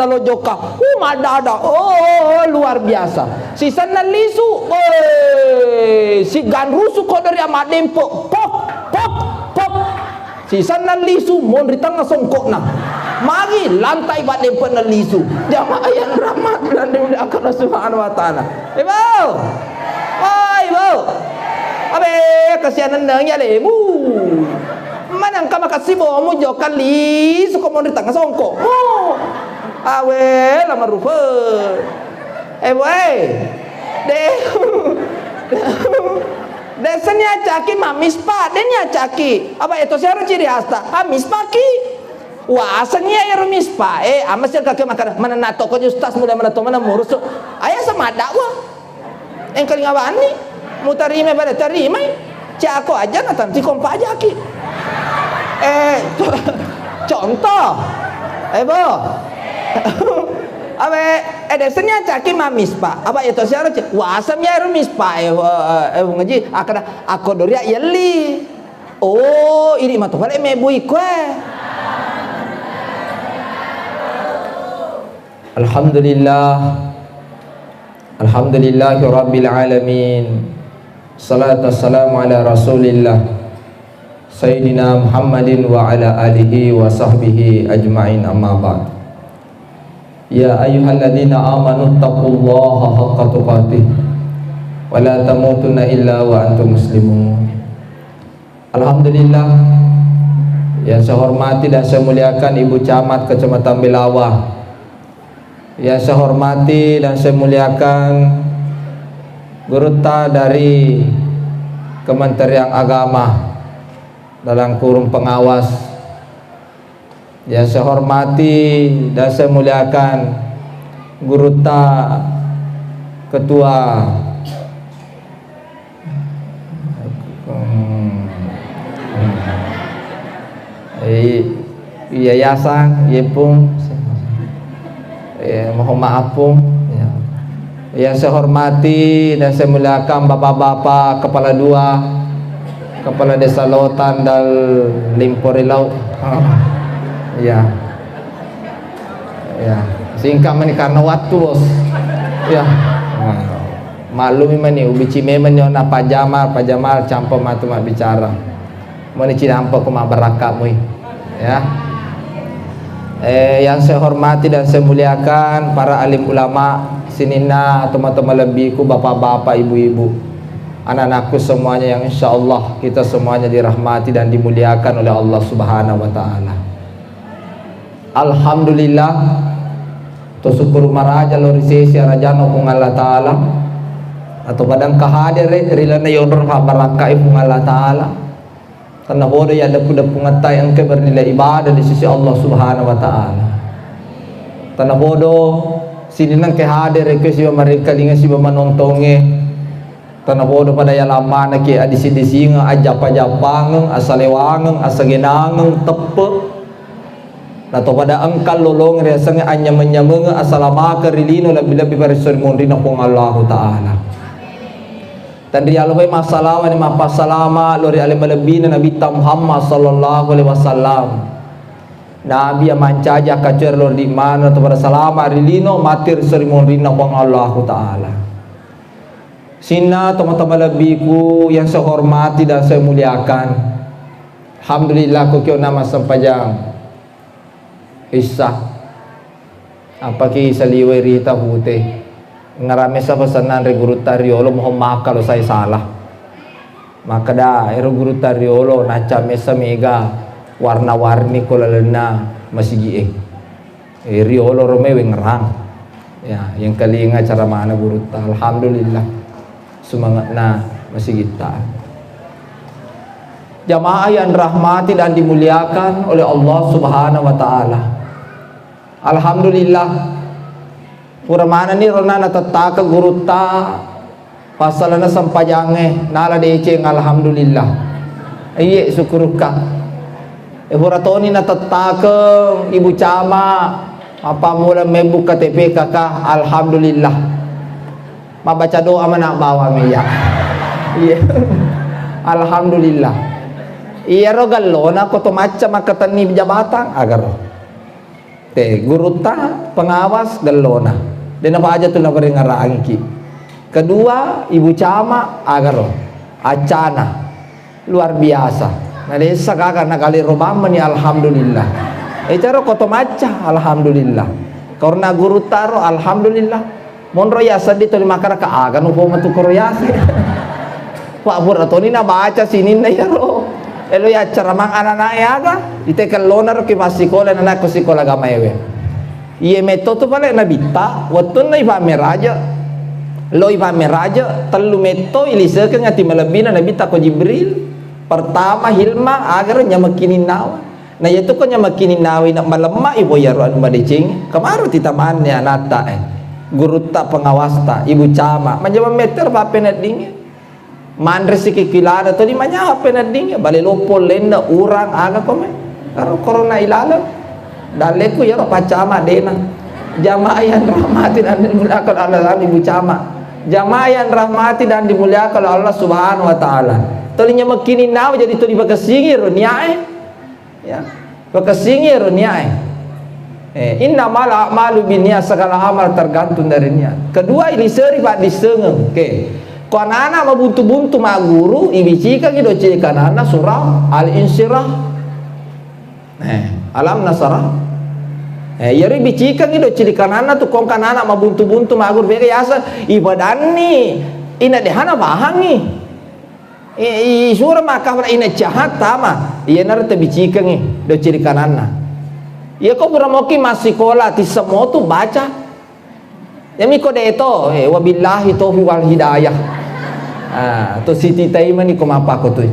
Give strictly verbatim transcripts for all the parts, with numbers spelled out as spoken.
Lo jokka, uh, maddada, oh, luar biasa. Sisenna lisu, weh, siganrusu ko dari amadempo, pop, pop, pop. Sisenna lisu, monri tengnga songkokna. Magi lantai paddempenna lisu. Jamaah yang rahmat dan dimuliakan Allah Subhanahu wa Ta'ala. Ibu, oh, ibu, abe, kasihan neneng ya lemu. Mana engka makasih bomu jokka lisu ko monri tengnga songkokmu. Awe, lama rupa. Eh, boy. De. De seni acaki mamis, Pak. De ni acaki. Apa itu siaro ciri hasta? Amis paki. Wah, aseng iya ero mispa. Eh, ama sih kaki makan. Mana nato ko ustaz muda mana to mana murus. Ayah sama dakwah. Engkalinga bani, mutarima pada tarimai. Cako aja na tanti kompa aja ki. Eh, co-, contoh. Eh, bo. Awe, eh, desanya caki mamis, Pak. Apa itu siaro cek? Wasam ya ero mispa. Eh, eh, eh, ngaji. Akada, ako doria yelli. Oh, ini mah tuh balik mebui kue. Alhamdulillah. Alhamdulillahi rabbil alamin. Salatu wassalamu ala Rasulillah Sayyidina Muhammadin wa ala alihi wa sahbihi ajma'in, amma ba'd. Ya ayyuhalladzina amanu taqullaha haqqa tuqatih wa la tamutunna illa wa antum muslimun. Alhamdulillah. Yang saya hormati dan saya muliakan Ibu Camat Kecamatan Belawa. Yang saya hormati dan saya muliakan gurutta dari Kementerian Agama dalam kurung pengawas. Yang saya hormati dan saya muliakan gurutta, ketua, hmm, eh, yayasan, ye Pung, eh, mohon maaf Pung, ya. Yang saya hormati dan saya muliakan Bapak-bapak Kepala Dua, Kepala Desa Lotan dan Limporilau. Ya. Ya. Singkat mani karena waktu, Bos. Ya. Nah. Maklumi mani, ubici memang nyona pajama, pajama campo matu mabbicara. Mani cinampa ku mabbarakka mui. Ya. Eh, yang saya hormati dan saya muliakan para alim ulama, sininna tomatoa malebbiku, bapak-bapak, ibu-ibu, anak-anakku semuanya yang insya Allah kita semuanya dirahmati dan dimuliakan oleh Allah Subhanahu wa Ta'ala. Alhamdulillah, to syukur maraja lo ri sesi arajana Puang Allah Ta'ala, atau padang kahadere ri lana yonro pabbarakkai Puang Allah Ta'ala. Tennapodo iya deppu-deppungetta engka bernilai ibadah di sisi Allah Subhanahu wa Ta'ala. Tennapodo sininna engka hadere ke siba marekkalinga siba manontonge. Tennapodo pada iya lammana ke adisi-disingeng, ajjappa-jappangeng, asalewangeng, asagenangeng, teppe. Nato pada engka lolong riasengnge anyameng-nyamengeng, asalamakeng ri lino lebbi-lebbi paresso ri monrinna Puang Allahu Ta'ala. Tenrialofai massalawani mappassalama lo ri ale malebbina Nabitta Muhammad sallallahu alaihi wasallam. Nabi iya mancaji akkacoe lo ri mana to pada salama ri lino matti ri sori monrinna Puang Allahu Ta'ala. Sinna tomatoa malebbiku yang saya hormati dan saya muliakan. Alhamdulillah, ko kiona massempajang Isya. Appaki saliwai rita pute. Ngarame sa pesennan ri gurutta riolo, mohon maaf kalau saya salah. Makkeda, ero gurutta riolo, nacca messa mega warna-warni ko lalenna masigi'e. Eh, riolo ro meweng rang. Ya, yang kelinga cara mana gurutta. Alhamdulillah. Sumangatna masigitta. Jamaah yang rahmati dan dimuliakan oleh Allah Subhanahu wa Ta'ala. Alhamdulillah. Pura manenni ronna natettake gurutta passalana sempajangnge, nala deceng, alhamdulillah. Iye, syukurukka. E, pura toni natettake Ibu Cama, mappammula mebbu K T P K K, alhamdulillah. Mabbaca doa mana bawang iya. Iye. Alhamdulillah. Iyaro gallona ko to macca makkatenni jabatan, agaro. Te, gurutta pengawas gellona. Dena baja tu naparengarangki. Kedua, ibu camat agaro. Accana. Luar biasa. Na desa gaga na gale robang meni, alhamdulillah. E caro koto macca, alhamdulillah. Karena gurutta ro, alhamdulillah. Monro ya seddi toli makkada ka aga nu poma tu koro yase. Pak pura toni na baca sininna yaro. Elo ya ceramang anak-anak e aga. Ite kellona ro ki massikola anak ko sikola agama ewe. Iye metto tu pale nabitta, wettunna ipa meraja. Lo ipa meraja, tellu metto ilisekeng ati malebbina nabitta ko Jibril. Pertama hilma agaro nyamekkininnawa. Na iyatu ko nyamekkininnawi na malemma ibo iyaro anu madeceng, kemaro titamanne anatta, eh, gurutta pengawasta, ibu camat, manjama metter pappeneddingnge. Manre sikikilana toli manyaha peneddingnge, bale loppo lenna urang aga kome. Karo korona ilaleng. Dalleku iyaro paccama dena. Jamaah yang rahmati dan dimuliakan Allah, ibu camat. Jamaah yang rahmati dan dimuliakan Allah Subhanahu wa Ta'ala. Toli nyamekkininnawa jadi toli pakessingi ro niae. Ya. Pakessingi ro niae. Eh, innamal a'malu binniyat, segala amal tergantung dari niat. Kedua, iliseri paddissengeng. Oke. Ko anak-anak mabuntu-buntu magguru, ibicikangi do cili kananna surah Al-Insyirah. Eh, alam nasarah. Eh, iyaro ibicikangi do cili kananna tu kong anak-anak mabuntu-buntu magguru, bega yasa ibadanni ina dehana pahangi. I, i, sura makkafala ina cahat tama. Iyanaro tabicikengngi do ciri kananna. Iya ko pura moki massikola tisseng motu baca. Yami ko deto, eh, wabillahi taufiq wal hidayah. Ah, to siti taimani ko mapako tui.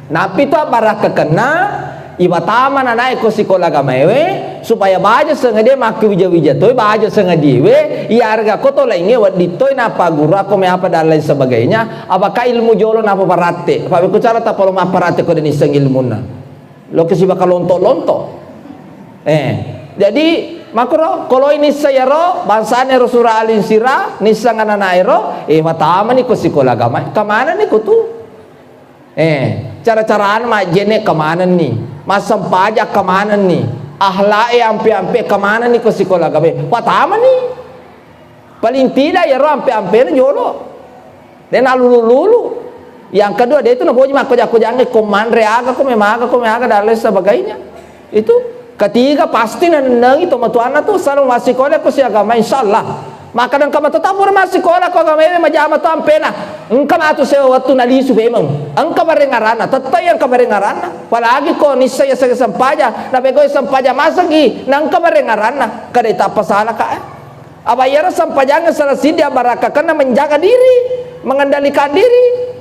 Napi to barakkakenna Iwatama nanae ko sikola agamaewe, supaya baja sengadie makkewija-wija toi, baja sengadiewe, iarega ko to laingnge wedding toi napagguru akko meapa dan lain sebagainya, apakah ilmu jolo napaparattek? Apa ko cara tappa lo mapparattek ko de nisseng ilmunna. Loke sibawa kalonto-lonto. Eh, jadi makkuro koloi nisseng iyaro bangsana ero surah Al-Insyirah, nisseng ananaero, eh, watamani ko sikola agama, kamanani ko tu. Eh, cara-carana majjenne kamanenni, massempajang kamanenni, akhlak e ampe-ampe kamanenni ko sikola agamae. Watamani. Paling tidak iyaro ampe-ampena jolo. De nalulu-lulu. Yang kedua, de tu napoji makkoja-kojangnge ko manre aga, ko memaga, ko meaga dan lain sebagainya. Itu ketiga pasti nanennengi tomatoanna tu, selalu massikola ko siagama, insyaallah. Maka engka mato tapura massikola ko agamae majama to ampena. Engka matu sewa wettu nalisu memeng. Engka barengaranna, tettai engka barengaranna. Apalagi ko nisseng yasengnge sempajang, napegoi sempajang masengngi, na engka barengaranna. Kada tappa salaka, eh. Apa iyaro sempajangnge salah siddi abarakkakenna menjaga diri, mengendalikan diri.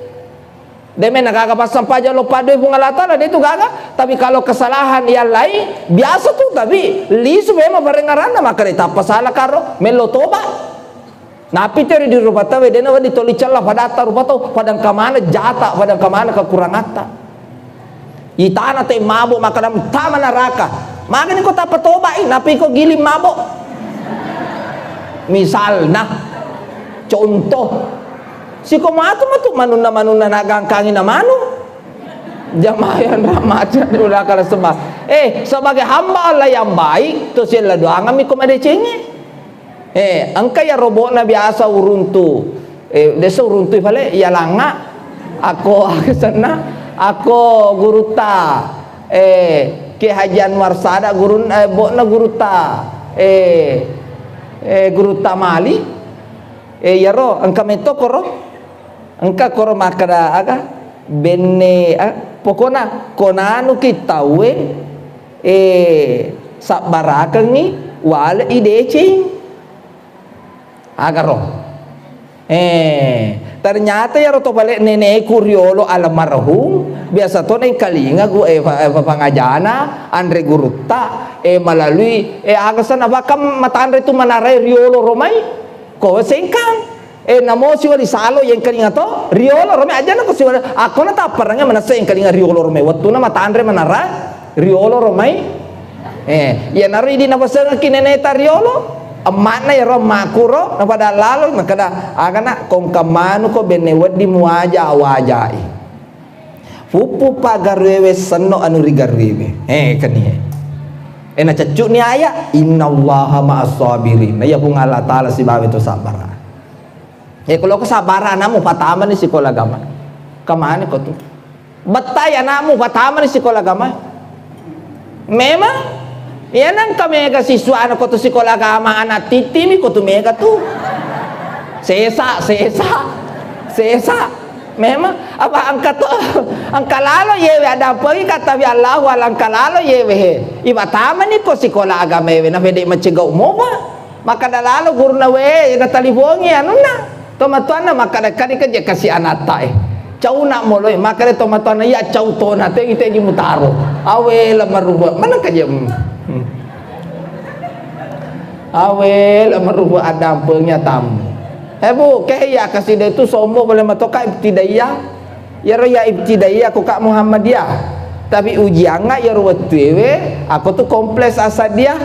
De mena gaga passempajang lo paddue Puang Allah Taala, de tu gaga. Tapi kalau kesalahan yang lain, biasa tu, tapi lisu memang barengaranna, maka de tappa sala karo, mello toba. Napi teri di rupa tawe, de na wedding toli cella padatta rupa tau, padang kamana jata, padang kamana kekurangatta. Itana te mabuk, maka dam tama neraka. Magani ko tappa toba i, napi ko giling mabuk. Misalna, contoh, Siko matu matu manunna-manunna nagangkangi na manu. Jamaah yang rahmati dan dimuliakan Allah semua. Eh, sebagai hamba Allah yang baik, to sella doangan mi ko madecengi. Eh, engka ya robokna biasa uruntu. Eh, desa uruntu pale ya langa. Ako, ako senna, ako gurutta. Eh, Kiai Haji Anwar Sada gurun, eh, bokna gurutta. Eh, eh, gurutta mali. Eh, iyaro engka metto koro, engka koro makkeda aga, benne, ah, pokona ko nanuki tauwe, eh, sabbarakengngi, wale'i deceng. Agaro. Eh, ternyata iyaro to pale neneku riolo almarhum, biasa to naengkalinga gu-, eh, pa-, eh, papangajana, anre gurutta, eh, melalui, eh, aga sana bahkan matanre tu manarai riolo romai. Ko sengkang. Eh, namo siwali salo yengkalinga to, riolo romi ajana ko siwali, akkona tapparengnge manessa yengkalinga riolo romai. Wettuna matanre manara, riolo romai. Eh, iyanaro idi napasengekki neneta riolo, emma'na iyaro emmakku ro, napada lalo, makkeda, agana, kongka manuko benne wedding muwaja, wajai. Puppu paggaruewe senno anu rigaruewe. Eh, kenie. Eh, naceccu'ni ayat, "Innallaha ma'as sabirin." Nah, iya Puang Allah Ta'ala sibawa to sabbara. Eh, kalau ko sabbara anakmu, patamani sikola agama. Kemana ko tu? Bettai anakmu, patamani sikola agama. Memang, iya nangka mega siswa anak ko tu sikola agama, anak titimi ko tu mega tu. Sesa, sesa, sesa. Memang, apa engka to, engka lalo yewe ada pergi kata bi Allahu ala engka lalo yewe he. Iba tamani ko sikola agama yewe, na pede macegau moba. Makkeda lalo guruna, "We, natalipongi anunna." Tomatoanna makkeda, "Kadi keje kasi anatta e. Cauna moloi." Makkeda tomatoanna, "Iya cau tona, tegi-tegi mutaro." Awe la maruba. Mana keje? Hmm. Hmm. Awe la maruba adampengi atamu. Eh, Bu, ke iya kasi de tu sombo boleh matoka ibtidaiyah. Iyaro iya ibtidaiyah ko Kak Muhammadiyah. Tapi ujiangnga iyaro wettuewe, ako tu kompleks Asadiyah.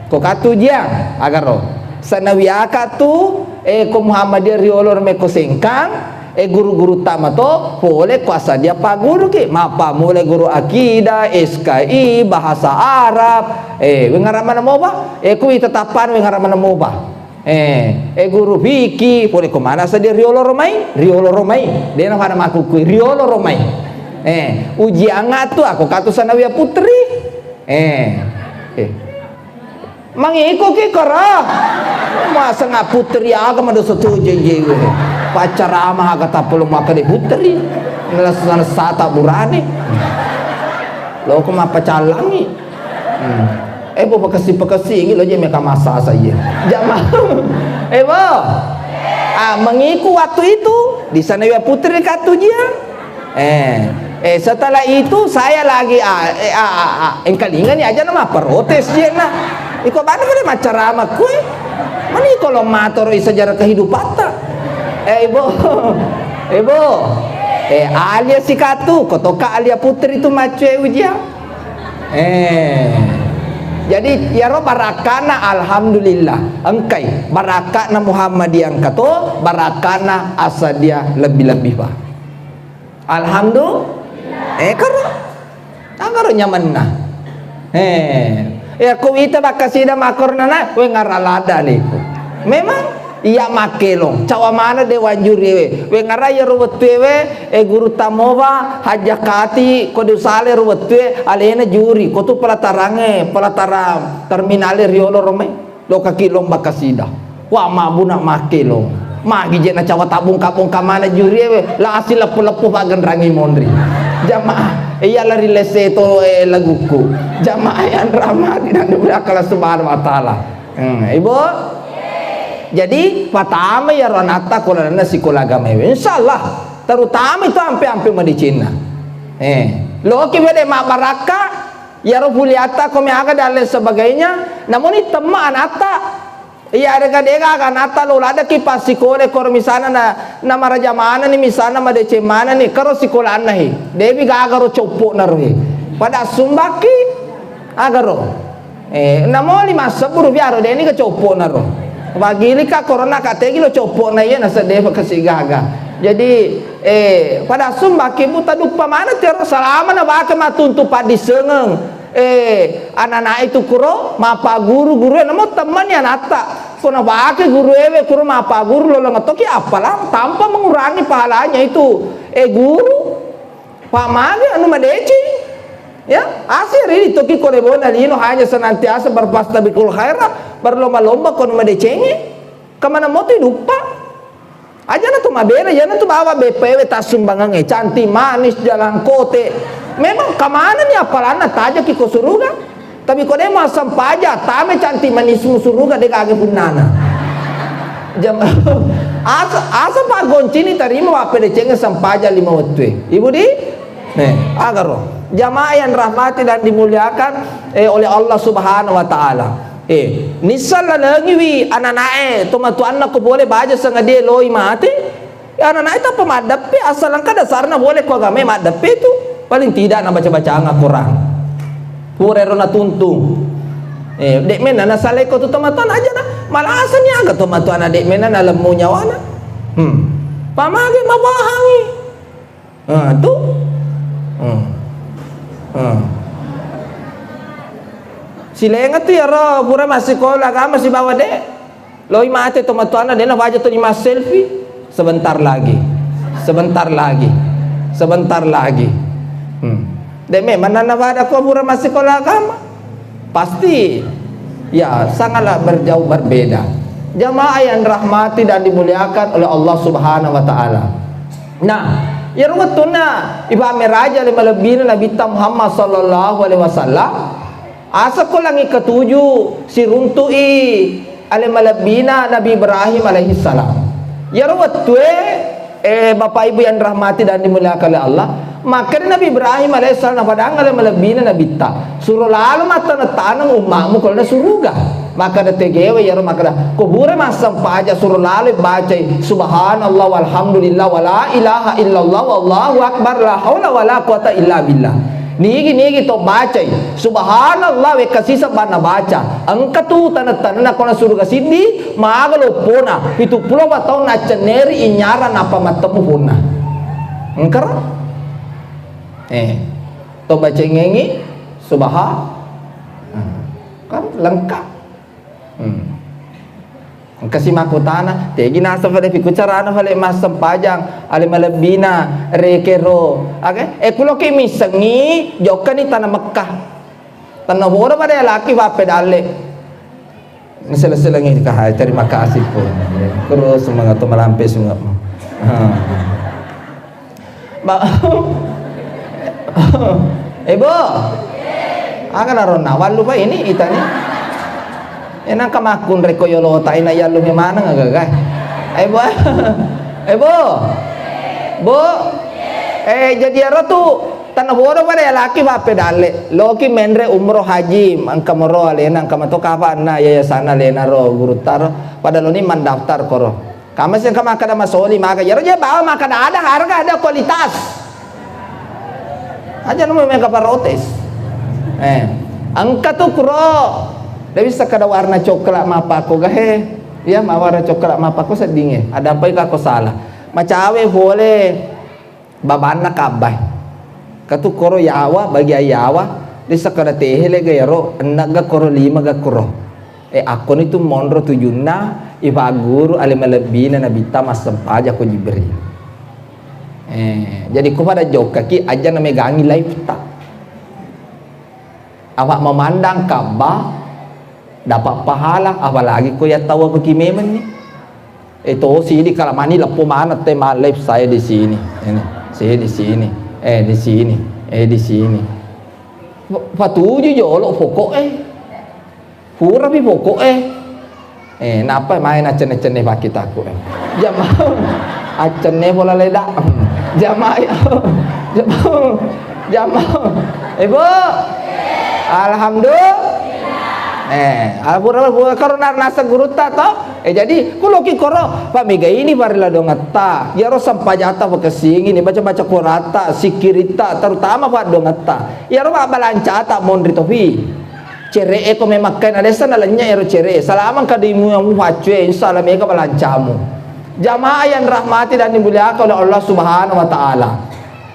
Ko katu ujiang, agaro. Sanawiyaka tu, eh, ko Muhammadiyah riolo meko Sengkang, eh, guru-guru tama to, pole ko Asadiyah paguru ki. Mappammula guru akidah, S K I, bahasa Arab, eh, wengara mana moba? Eh, ku ita tappan wengara mana moba? Eh, eh, guru fiki, pole ko mana sadia riolo romai? Riolo romai. Dena pada makukkui, riolo romai. Eh, ujiangnga tu, ako katu Sanawiyah Putri. Eh, eh. Mangiko ki kara. Masa nggak putri aga mado setuju je. Pacarama aga tapelo maka di putri. Ngelasa sata burane. Lo ko mapacallangi. Hmm. Eh, bo pekesi-pekesi ini lo je meka masa saya. Jama. Eh, bo. Ah, mengiku waktu itu di sana ya putri katu jia. Eh, eh, setelah itu saya lagi, ah, eh, ah, ah, ah, engkalingani aja nama protes je na. Iko bana boleh macarama kue. Mani kalau matoro sejarah kehidupatta. Eh, ibu. Ibu. Eh, alia sikatu, kotoka alia putri tu macue ujian. Eh. Jadi, iyaro barakkana, alhamdulillah. Engkai, barakkana Muhammadiyah engka to, barakkana Asadiyah lebbi-lebbi, Pak. Alhamdulillah. Eh, karo. Karo nyamenna. Eh. Eh, ko wita bakkasida makornana, we ngaralada niku. Memang Iya makkelong, cawa maneng de wanjuriwe. Wengara iyaro wettuewe, e, guru tamoba, hajjakati, ko de usale ro wettue, alena juri, ko tu pelatarangnge, pelataran terminale riolo romai, lokaki lomba kasida. Wa mabuna makkelong. Magi je na cawa tabbungka-bungka maneng juriewe, lasi leppu-leppu paggenrangi monri. Jamaah, iya lari lese to, e, laguku. Jamaah yang rahmati dan dimuliakan Allah Subhanahu wa Ta'ala. Hmm, Ibu? Jadi, patama iyaro anatta ko lalenna sikola agamaewe. Insyaallah, terutama itu ampe-ampe madecenna. Eh, loki wede mabbarakka, iyaro puliatta ko meaga dan lain sebagainya, namuni temma anatta. Iya, dega-dega aga anatta lo ladaki passikolai koro misalna na, na maraja manenni, misalna madeceng manenni, karo sikolanna he. Debi gaga ro coppo naro he. Pada sumbakki, agaro. Eh, namoli massebbu rupiah ro, deni ke coppo naro. Bagili ka korona ka tegi lo coppo na iya na sedde pa kasi gaga. Jadi, eh, pada sumbakki buta duppa mana tiaro salama na bake matuntu paddisengeng. Eh, anak-anak itu kuro mappaguru, guru e namo temmani anatta. Ko nabake guru ewe kuro mappaguru lolong toki appalang tanpa mengurangi pahalanya itu. Eh, guru, Pak mage anu madeceng. Ya, asiri toki ko lebona lino hanya senantiasa berfastabiqul khairat, berlomba-lomba ko anu madecengi. Kemana motu duppa? Ajana tu mabela, iyana tu bawa B P W tassumbangangnge, cantik manis, jalan kote. Memang kamanani appalanna tajaki ko suruga? Tapi ko demo assempaja, tame cantik manismu suruga de kage punnana. Jam, asa, asa paggoncini tarima wappedecenge sempaja lima wettue. Ibu di? Nih, agaro. Jamaah yang rahmati dan dimuliakan, eh, oleh Allah Subhanahu wa Ta'ala. Eh, nisseng lalengiwi ananae, tomatoanna ko pole baja sengadie loi mate. Eh, ananae tappa maddeppe, asal engka dasarna pole ko agamae maddeppe tu. Paling tidak nabaca-bacang Al-Quran. Pura ero natuntung. Eh, dek mena nasalai ko tu tomatoanna aja na. Malasani aga tomatoanna dek mena nalemmu nyawana. Hmm. Pamage mabahangi. Ah, tu. Hmm. Hmm. Silainga tu iyaro pura massikola agama sibawa de'. Loi mate tomatoanna, de' nafaja toni masselfie. Sebentar lagi. Sebentar lagi. Sebentar lagi. Hmm. De' memang nanna pada ko pura massikola agama. Pasti, ya, sangatlah berjauh berbeda. Jamaah yang rahmati dan dimuliakan oleh Allah Subhanahu wa Ta'ala. Nah, iyaro wettunna ipammeraja ale malebbina Nabitta Muhammad sallallahu alaihi wasallam, asa ko langi ketujuh siruntu'i ale malebbina Nabi Ibrahim alaihi salam. Iyaro wettue, eh, Bapak Ibu yang rahmati dan dimuliakan oleh Allah, makkeda Nabi Ibrahim alaihi salam, napadang ale malebbina Nabitta, suro lalo mattaneng-taneng umma'mu ko lalenna suruga. Makkeda tegewe iyaro, makkeda, ko pura massempaja suro lalo bacai subhanallah walhamdulillah wala ilaha illallah wallahu akbar la haula wala quwata illa billah. Nigi-nigi to bacai subhanallah wekka siseng banna baca, engka tu taneng-tanenna ko lalenna suruga siddi, maga loppona, pitu pulo pa taung naccenneri inyarang nappa mattemmu ponna. Engkaro? Eh, to bacengengi subha-, hmm, kan lengkap. Hmm. Engka si makkutana, tegi naseng fale, piku carana fale massempajang ale malebbina rekero. Aga, eh, kuloki missengi jokkani tana Mekkah. Tenna bodo pada laki pappedalle. Sele-selengi ka, hai, terima kasih pun. Terus semangat tu malampe sungatmu. Ha. Ba-, eh, Bu. Aga naronna wallu pa ini itani. Eh, nangka makkunre ko yolota ina yallu maneng aga, aga. Eh, Bu. Eh, Bu. Bu. Eh, jadi aro tu Tenna bodo pada laki pappedalle. Loki menre umroh haji, engka moro alena, engka mato kafanna yayasanna alena ro gurutta ro. Pada loni mandaftar koro. Kama sih engka makkeda masoli, maka iyaro je bawa makkeda ada harga, ada kualitas. Aja nu mega protes. Eh, engka tu kuro. Dia bisa kada warna coklat mapako gahe. Iya, ma warna coklat mapako seddinge. Ada apa ika ko salah? Macawe pole. Babanna kabbai. Katu koro yawa, bagian yawa, ri sekkeda tehe lega iyaro, ennegga koro, limagga koro. Eh, akkoni tu monro tujunna, ipagguru ale malebbina Nabitta massempajang ko Jibril. Eh, jadi ko pada jokkaki, aja namegangi live ta. Apa memandang Ka'bah dapat pahala, apalagi ko yattawafaki memenni. Eh, to sidi kala mani leppo maneng te ma live saya di sini. Ini, saya di sini. Eh, di sini. Eh, di sini. Fa-, fatuju jolo pokok eh. Purapi pokok eh. Eh, napa main acenne-cenne pakkitaku eh. Jama. Acenne bola leda. Jama. Jama. Jama. Ibu. Alhamdulillah. Eh, alhamdulillah, karo na-, naseng gurutta to. Eh, jadi, kuloki koro, pa mega ini farilla dongetta. Iyaro sempajatta pakessingi ni, baca-baca Qur'atta, sikkiritta, terutama fa dongetta. Iyaro mabbalancata monri tofi. Cere'e ko memekkai na desa na lennye ero cere'e. Salama engka di mu-, mu faccue, insya Allah mega balancamu. Jamaah yang rahmati dan dimuliakan oleh Allah Subhanahu wa Ta'ala.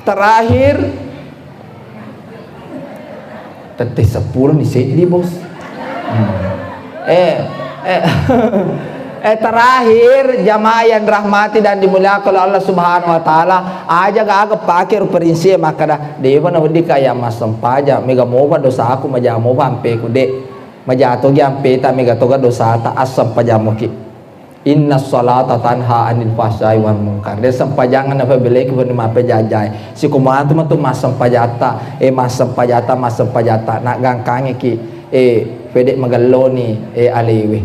Terakhir, tette seppulo ni seddi, Bos. Hmm. Eh, eh, eh, terakhir, jamaah yang rahmati dan dimuliakan oleh Allah Subhanahu wa Ta'ala, aja gaga pake ru prinsip makkada, dewa na wedding kaya massempajang, mega mopa dosaku, maja mopa ampeku, de. Maja togi ampeta, mega toga dosata, assempajang moki. Inna salata tanha anil fahsyai wal munkar. De sempajangan apa beleki pun mape jajai. Siko matu matu massempajatta, eh, massempajatta, massempajatta. Nak gangkangi ki, eh, pede magelloni, eh, alewe.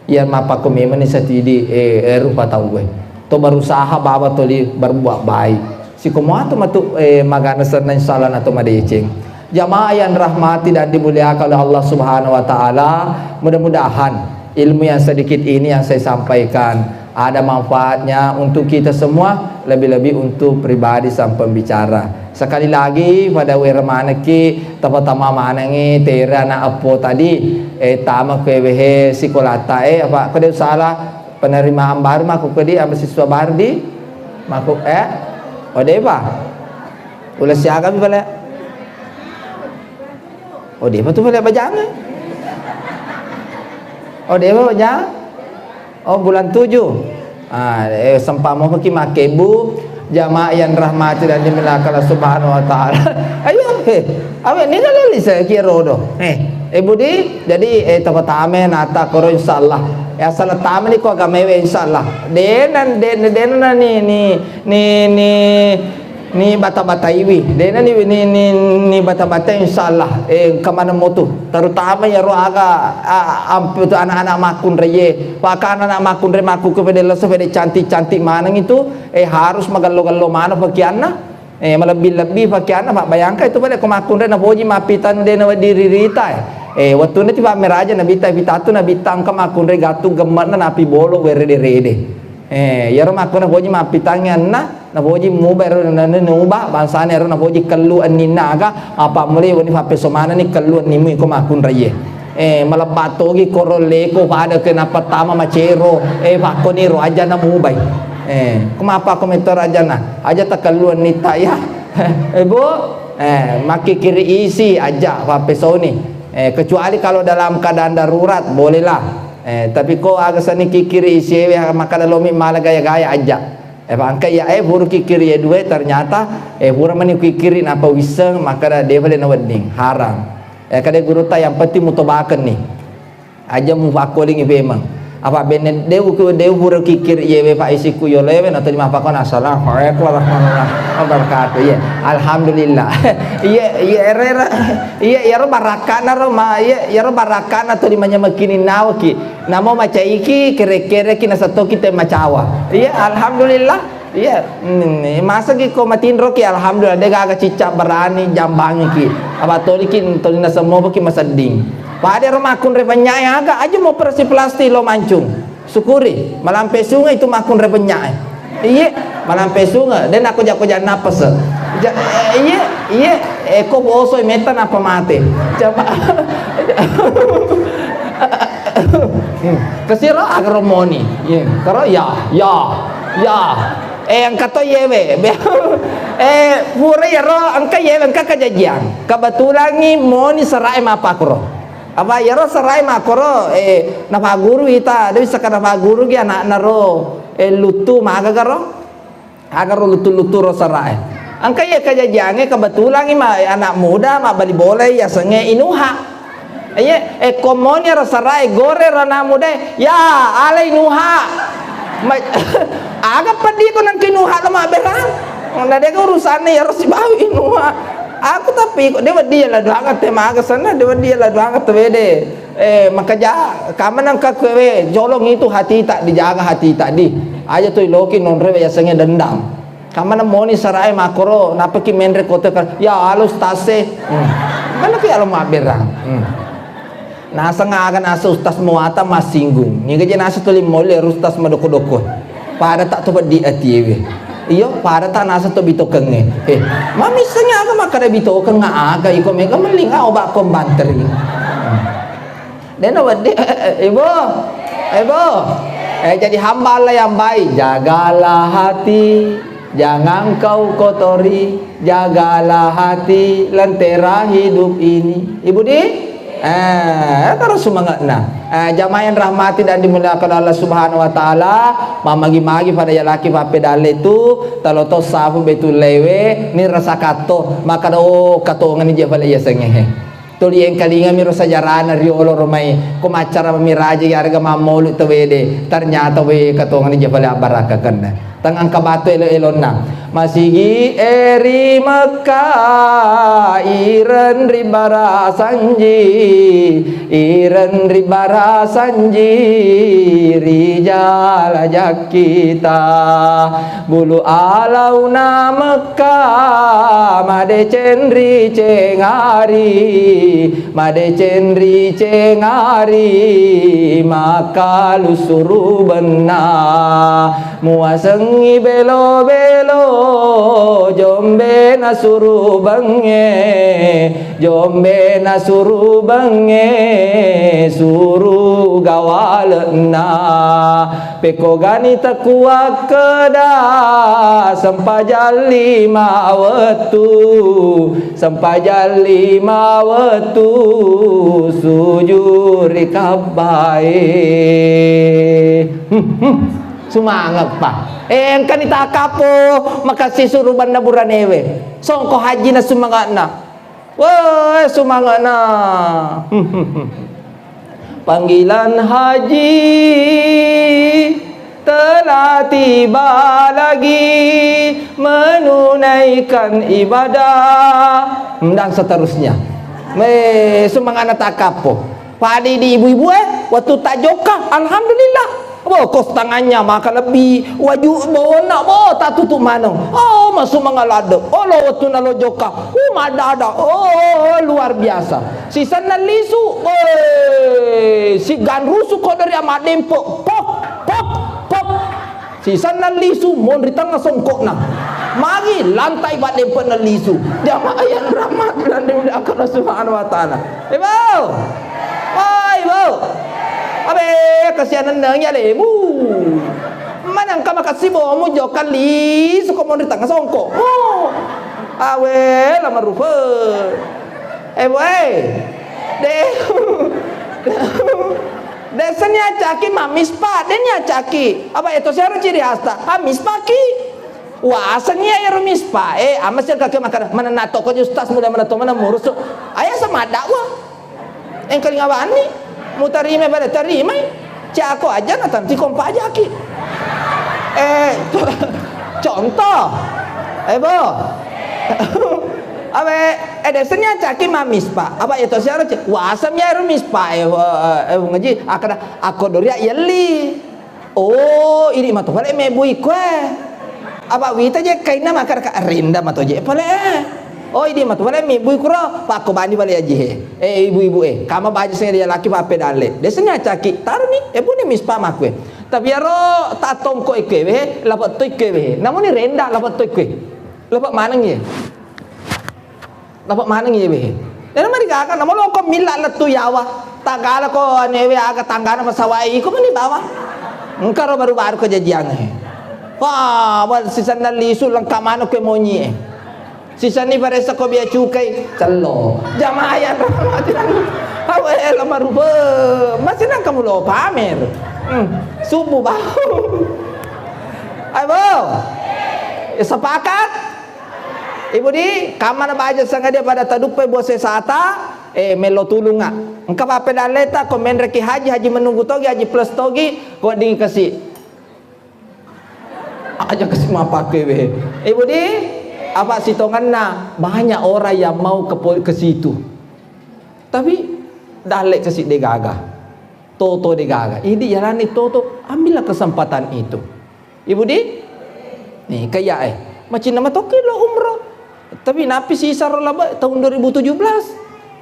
Iya mappakko memeng ni satidi, eh, eh, rupa tauwe. To berusaha bawa toli berbuat baik. Siko matu matu, eh, magana senna, insya Allah nato madeceng. Jamaah yang rahmati dan dimuliakan oleh Allah Subhanahu wa Ta'ala, mudah-mudahan ilmu yang sedikit ini yang saya sampaikan ada manfaatnya untuk kita semua, lebih-lebih untuk pribadi sang pembicara. Sekali lagi, pada wera manekki, tapa-tama manengi, tera anak eppo tadi, eh, tama kue wehe sikolata, eh, apa, kode salah, penerimaan baru mako kedi, apa siswa baru di, mako, eh, ode pa? Ula siaga mi pale? Ode pa tu pale bajang, eh? Oh, dewa ja? Oh, bulan tujuh. Ah, eh, sempat mau pergi makebu, jamaah yang rahmati dan dimuliakan Allah Subhanahu wa Ta'ala. Ayo, eh, awe ni kalau lisa kiro do. Eh, eh, Budi, jadi, eh, tama-tama nata koro, insyaallah. Ya, salah tama ni ko agama we, insyaallah. Denan, den-, denan ni, ni, ni, ni, ni bata-bataiwi. De'na ni, ni, ni, ni bata-batai, insyaallah. Eh, engka maneng motu. Terutama iyaro aga, a-, ampe tu anak-anak makkunraie. Maka anak-anak makkunrai makku ke pede leso, pede cantik-cantik maneng itu, eh, harus magello-gello maneng pakianna. Eh, malebbi-lebbi pakianna, Pak. Bayangkan itu pale ko makkunrai napoji mappitang de'na wedding ririta, eh. Eh, wettunna ti pammeraja nabita pitatu, nabita engka makkunrai gattu gemme'na napi bolo werede-rede. Eh, iyaro makko napoji mappitangngi anna, napoji muba ero na-, na-, nuba, bangsana ero napoji kellu enninna aga, mappammulai wenni pappeso manenni kellu ennimu iko makkunraie. Eh, malebba togi koro leko pada ke napattama macero, eh, pakkoni ro ajana mubai. Eh, ko mappa ko metto ajana, aja takellu ennitta ya. Eh, Bu, eh, makkikiri isi aja pappesoni. Eh, kecuali kalau dalam keadaan darurat, bolehlah. Eh, tapi ko aga sani kikiri isiewe, makkada lomi mala gaya-gaya aja. Eh, bangka iya, eh, pura kikiri e dua, ternyata, eh, pura mani kikiri napa wisseng, makkada defa de nawedding, haram. Eh, kada gurutta yang penting mutobakenni. Aja mufakkolingi pemeng. Apa benne deu ku, deu pura kikiri iyewe pa isiku yolo ewe, nato di mapakon, "Assalamualaikum warahmatullahi wabarakatuh." Iya, alhamdulillah. Iya, iya, ero, ero. Iya, iyaro barakkana ro, ma, iya, iyaro barakkana to di manyamekini nawaki. Namo macaiki, kere-kereki, nasattoki te macawa. Iya, alhamdulillah. Iya, mm, masagi ko matinroki, alhamdulillah, de gaga cicca berani jambangiki. Apa toliki, tolina semua beki masedding. Pada ro makkunre penyae aga, aja mau operasi plastik lo mancung. Syukuri, malampe sunge itu makkunre penyae. Iye, malampe sunge, de nako jako janna pese. Ja-, eh, iye, iye, eko boso metta napa mate. Coba. Hmm. Kesiro aga ro moni. Iya. Karo ya, ya, ya. Eh, engka to yewe. Eh, pura yaro engka yewe, engka kajajiang. Kebetulangi moni serae mapakro. Apa yaro serae makoro, eh, napaguru ita, de bisa ka napaguru gi anakna ro, eh, luttu maga garo? Aga ro luttu-luttu ro sarae. Engka iya kajajiangnge, kebetulan ima anak muda mabbali bola yasengnge Inuha. Iya, e, kommoni ro sarae, gore ro anak muda, ya, ala Inuha. Ma-, aga peddi ko nengka Inuha lo mabberang. Na dega urusanna iyaro sibawa Inuha. Aku tapi ko de wedding la doang te maga senna, de wedding la doang te wede. Eh, makaja, kamana engka kuewe, jolong itu hatita, dijaga hatita di. Aja tu iloki nonre yasengnge dendam. Kamana moni sarae makoro, napaki menre kote ka, ya, halo, ustaz e. Hmm. Mana ki alo mabberang. Hmm. Naseng aga nasa ustaz muata masinggung. Niga je nasa tuli mole ustaz madoko-doko. Pada tak to peddi atiewe. Iyo, pada tak nasa to bitokengnge. Eh, mamissengnge aga makkada bitokeng aga iko mega melling oba kombanteri. Hmm. Dena wedding, Ibu, Ibu, eh, jadi hamba Allah yang baik, jagalah hati, jangan kau kotori, jagalah hati, lentera hidup ini. Ibu di? Eh, terus semangatna. Eh, jamaah yang rahmati dan dimuliakan Allah Subhanahu wa Ta'ala, mamagi-magi pada yalaki pappedalle tu, taloto safu betul lewe, ni rasa kato, maka do katongani je pale yasengnge. Tuli engkalingami ro sajarana riolo ro mai, ko maccara miraja yarega mammolu tawede, ternyata we katongani je pale abbarakkakenna. Tengngka batu elo-elonna. Masigi e ri Mekka, ireng ri barasanji, ireng ri barasanji, ri jala jakkita. Bulu alauna Mekka, madeceng ri cengari, madeceng ri cengari, makalu surubenna. Muasengngi belo-belo, jombe nasurubengnge, jombe nasurubengnge, suru gawale'na. Pekko gani takuakkeda, sempajang lima wettu, sempajang lima wettu, sujud ri kabbae. Hmm, hmm. Sumangeppa. Eh, engkani takappo, makassi surubanna buranewe. Songko haji na sumanga'na. Woi, sumanga'na. Panggilan haji telah tiba lagi menunaikan ibadah. Dan seterusnya. Me, sumanga'na takappo. Pada di ibu-ibu, eh, waktu tajokka, alhamdulillah. Bo, kos tangannya maka lebbi, waju bona, bo, tatutu maneng. Oh, masu mangaladde. Oh, lo waktu nalo jokka. Uh, madada. Oh, luar biasa. Sisenna lisu, eh, si ganrusu ko dari amadempo. Pop, pop, pop. Sisenna lisu, monri tengah songkokna. Magi lantai paddempe'na lisu. Jamaah yang rahmat dan dimuliakan Allah Subhanahu wa Ta'ala. Ibu. Woi, Ibu. Abe, kasihan nenneng ya lemu. Mana engka makassi bomu jokka lisu ko monri tengah songkok. Oh. Awe, lama rupa. Eh, boy. De. Desa ni acaki mamis pa, de ni acaki. Apa itu saya ciri hasta. Amis paki. Wah, aseng iya ero mispa. Eh, ama sih kake makan. Mana nato ko ustaz muda mana to mana murus. Ayah sama dakwah. Engkalinga wani. Mutarima pada tarimai. Cako aja na tanti kompa aja ki. Eh, contoh. Eh, bo. Awe, eh, desanya caki mamis, Pak. Apa itu sih harus? Wasam ya rumis, Pak. Eh, eh, eh, ngaji. Akada, aku doria yeli. Oh, ini matu pale mebui kue. Apa wita je kaina makaraka rinda matu je pale. Oh, ini matu pale mebui kuro. Pak, ko bani pale aji he. Eh, ibu-ibu, eh, kama baju saya dia laki pape dale. Desanya caki. Taruh ni, eh, buni mispa makue. Tapi aro tatongko ikue, weh, lapat to ikue, weh. Namun ni renda lapat to ikue. Lapat maneng ye. Dapat maneng iya, weh. Dena mari gaga, namo loko milla lettu yawa. Tagala ko anewe aga tanggana pesawat iko meni bawa. Engka ro baru-baru kejadian, eh. Wah, wal sisenna lisu lengkap maneng ke monyi, eh. Sisenni paressa ko bea cukai, cello. Jamaah yang rahmati. Awe, lama rupa. Masih nang kamu lo pamer. Hmm, subuh bau. Ayo, Bo. Eh, sepakat? Ibu di, kamana baja sengaja pada taduppai bose sata, eh, melo tulunga. Engka pape daleta, ko menreki haji, haji menunggu togi, haji plus togi, ko ding kasi. Aja kasi mapake we. Ibu di, apa sitonganna, banyak orang yang mau ke po-, ke situ. Tapi, dalle kasi degaga. Toto degaga. Idi jalani toto, ambillah kesempatan itu. Ibu di? Nih, kayak eh. Macinna matoki lo umroh. Tapi napi sisa ro laba tahun dua ribu tujuh belas.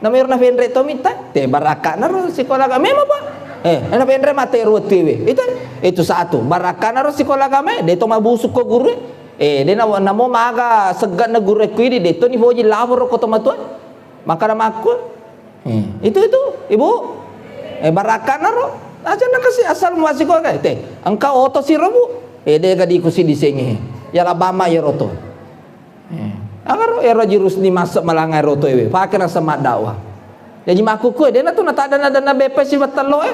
Nama iro na fenre to minta, te barakka na ro sekolah agama memang, Pak. Eh, na fenre mate ro tiwe. Itu, itu satu. Barakka na ro sekolah agama, de to mabusu ko guru. Eh, de na, namo maga segga na guru ku idi, de to ni boji lapor ko to matua. Maka na makku. Eh, itu, itu, Ibu. Eh, barakka na ro. Aja na kasi asal muasiko ka. Te, engka oto siro, Bu. Eh, de ga dikusi disengi. Ya labama ya roto. Eh, agaro ero Haji Rusni masuk malangai roto ewe. Pakai rasa mak dakwah. Jaji makkukkue, dena tu natadana-dana beppe siwettello e.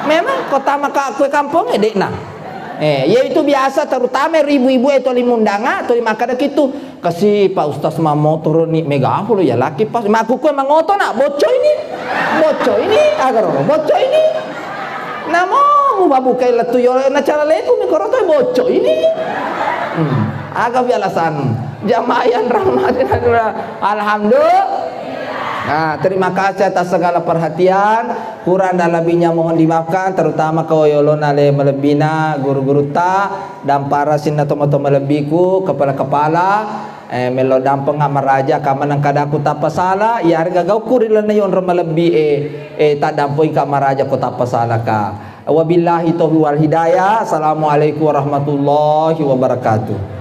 Memang kota maka kue kampong e, dekna. Eh, yaitu biasa terutama ibu-ibu e toli mundanga, toli makkada kitu. Kasi Pak Ustaz mamotoro ni mega polo ya laki pas. Makkukkue mangoto na, bocco ini. Bocco ini, agaro, bocco ini. Namo mubabukai lettu yolo na cara leku mi koroto bocco ini. Hmm. Aga pi alasan. Jamaah yang rahmati Allah. Alhamdulillah. Nah, terima kasih atas segala perhatian. Kurang dan lebihnya mohon dimaafkan, terutama ke yolona le malebbina guru-gurutta dan para sinna tomatoa malebbiku, kepala-kepala, eh, melo dampenga maraja ka maneng kadaku tappa sala, ya harga gauku ri lenne yonro malebbi e, eh, taddampengika maraja ko tappa salaka. Wabillahi taufiq wal hidayah. Assalamualaikum warahmatullahi wabarakatuh.